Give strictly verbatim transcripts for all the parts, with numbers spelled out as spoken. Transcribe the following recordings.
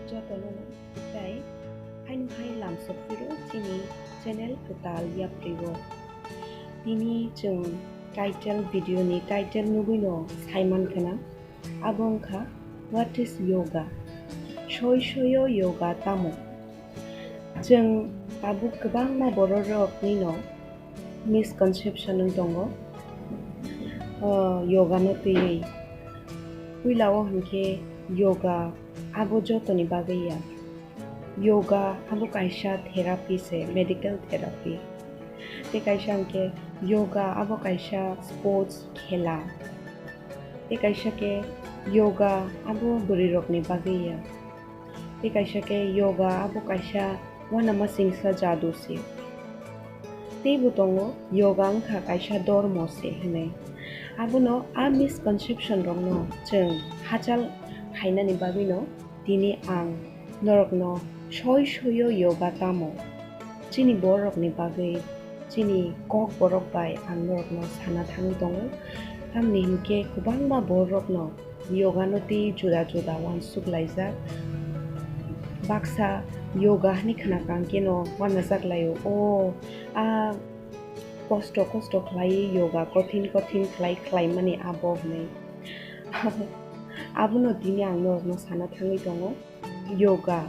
Jotono tei haino hai lamsok phiro chini channel kwtal yapri o. Tini chwng title video ni title nugwi no saiman khna, abo wngkha, "What is yoga? Soi soio yoga tamo?" Chwng tabuk kwbangma borok rok ni no misconception wng tongo, o, yoga no twiwi. Puila o hinkhe yoga abo jotoni bagwi ya. Yoga abo kaisa therapy se, medical therapy. Tei kaisa hinkhe yoga abo kaisa sports khela. Tei kaisa khe yoga abo bwrwi rokni bagwi ya. Tei kaisa khe yoga abo kaisa uanama singsa jadu se. Teibo tongo yoga wngkha kaisa dormo se hinwi. Abono a misconception rokno chwng hachal khainani bagwino tini ang norokno soi soio yoga tamo. Chini borokni bagwi chini kok borok bai ang norokno sana thangwi tongo. Tamni hinkhe kwbangma borokno yoga no tei juda juda uansuk laijak. Baksa yoga hinwi khna kang khe no uanajak laio, o, a kosto kosto khlaiwi yoga, kothin kothin khlai khlaimani abo hinwi. Abono tini ang norokno sana thangwi tongo. Yoga.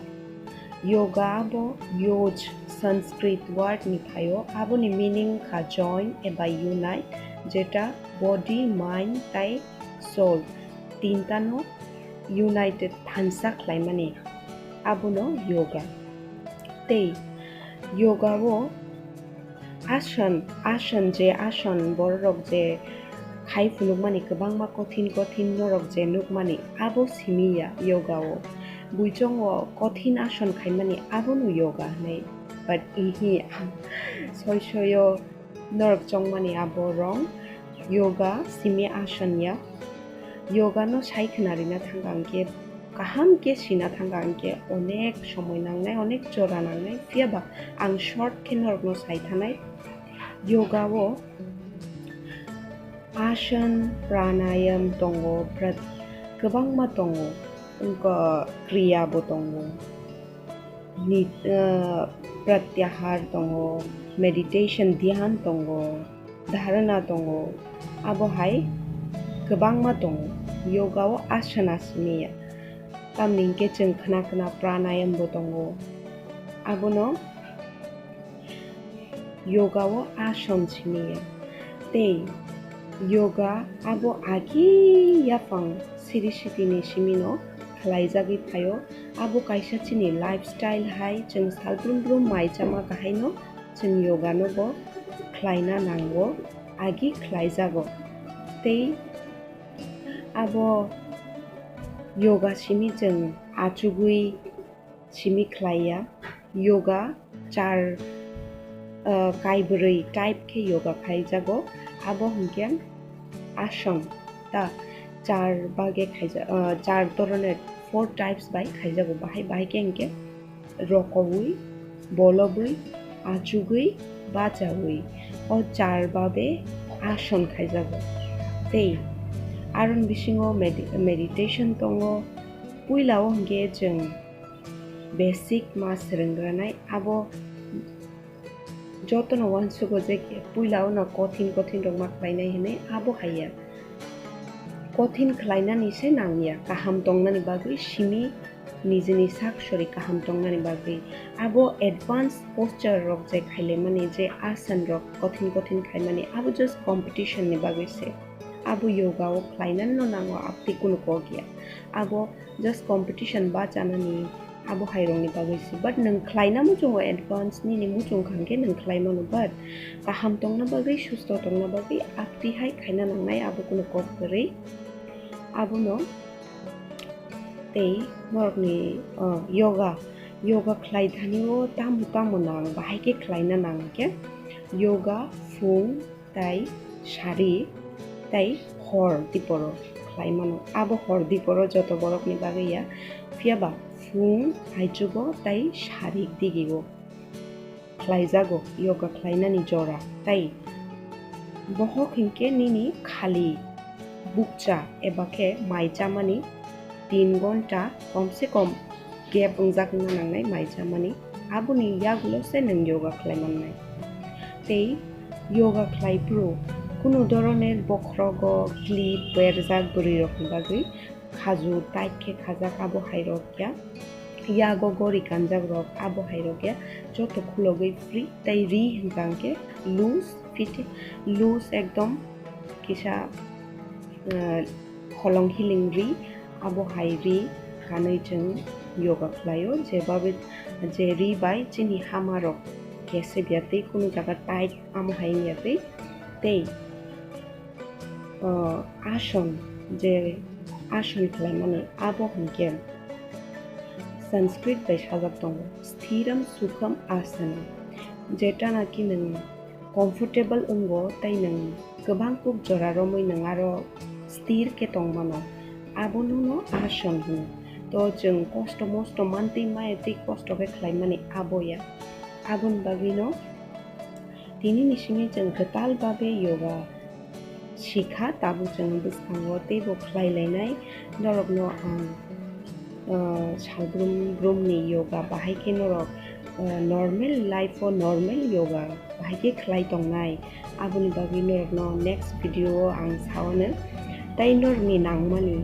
Yoga abo yoj Sanskrit word ni phaio, aboni meaning kha join eba unite, jeta body, mind tai soul tintano united thansa khlaimani, abono yoga. Tei yoga o asan, asan je asan borok je khai phunukmani kwbangma kothin kothin norok je nukmani, abo simi ya yoga o. Buichongo kothin asan khaimani abono yoga hinwi. But ihi, soi soio norok chongmani abo wrong. Yoga simi asan ya. Yoga no sai khna rina thangkha hinkhe, kaham khe sina thangkha hinkhe onek somoi nangnai, onek jora nangnai. Phiya ba ang short khe norokno sai thanai. Yoga o asan, pranayam tongo, prat-, kwbangma tongo. Wngkha kriya bo tongo. Ni-, ah, pratyahar tongo, meditation, dhyan tongo, dharana tongo, abo hai kwbangma tongo. Yoga o asana simi ya. Tamni hinkhe chwng khna khna pranayam bo tongo. Abono yoga o asan simi ya. Tei yoga abo agi yaphang siri sitini simino khlaijagwi phaio. Abo kaisa chini lifestyle hai, chwng salbrum brum mai chama kahaino chwng yoga no bo khlaina nango, agi khlaijago. Tei abo yoga simi chwng achugwi simi khlaiya. Yoga char, ah, kaibrwi type khe yoga khaijago. Abo hinkhe asan ta char bage khaija-, ah, char doroner, four types bai khaijago. Bahai, bahai khe hinkhe rokoui, bolobwi, achugwi, bachaui. O char babe asan khaijago. Tei aron bisingo medi-, meditation tongo. Puila o hinkhe chwng basic ma swrwngranai, abo jotono uansugo je puila o no kothin kothin rok ma khlainai hinwi, abo hai ya. Kothin khlainani se nang ya, kaham tongnani bagwi simi nijini sak sori kaham tongnani bagwi. Abo advance posture rok je khailaimani, je asan rok kothin kothin khaimani, abo just competition ni bagwi se. Abo yoga o khlainani no nango, aptwi kunu kok ya. Abo just competition bachanani, abo hai rokni bagwi se. But nwng khlaina muchungo advance, nini muchung kha hwnkhe nwng khlai mano. But kaham tongna bagwi, susto tongna bagwi aptwi hai khaina nangnai, abo kunu kok kwrwi. Abono tei norokni, uh, yoga, yoga khlai thani o tamo tamo nang, bahai khe khlaina nang khe yoga phung tai sari tai hor diporo khlai mano. Abo hor diporo joto borokni bagwi ya, phiya ba phung, haichugo tai sari digigo khlaijago yoga khlainani jora. Tai bohok hinkhe nini khali bukcha eba khe mai chamani tin gonta kom se kom gap wngjak wngna nangnai mai chamani, aboni yagulo se nwng yoga khlai mannai. Tei yoga khlai phuru kunu dhoroner bokhrogo clip berjak bwrwi rokni bagwi khaju tight khe khajak abo hai rok ya, yago gori kanjak rok abo hai rok ya, joto khulogwi free. Tei ri hwnkha hwnkhe loose fit, loose ekdom kisa, ah, kholong hiling ri, abo hai ri kanwi chwng yoga khlaio, je babe, je ri bai chini hama rok kesep ya tei kunu jaga tight amo hai wngya tei, tei, ah, ason, je ason khlaimani abo hwnkhe Sanskrit bai sajak tongo, sthiram sukham asana, jeta naki nwng comfortable wngo tei nwng kwbang kuk jora romwi nwng aro sthir khe tongmano, abono no ason hino. To chwng kosto mosto mantwi maya tei kosto khe khlaimani abo ya. Aboni bagwino tini ni simi chwng kwtal babe yoga sikha, tabuk chwng bwskango teibo khlai lainai. Norokno ang, ah, salbrum brumni yoga bahai khe norok, ah, normal life o normal yoga bahai khe khlai tongnai. Aboni bagwi norokno next video o ang saono. Tei norokni nangmani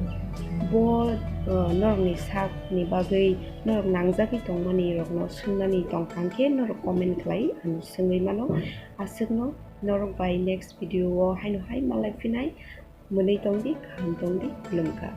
bo, ah, norokni sakni bagwi norok nangjagwi tongmani rokno swngnani tongkha hwnkhe norok comment khlai ano swngwi mano. Aswkno norok bai next video o haino hai malai phinai, mwnwi tongdi, kaham tongdi, khulumkha.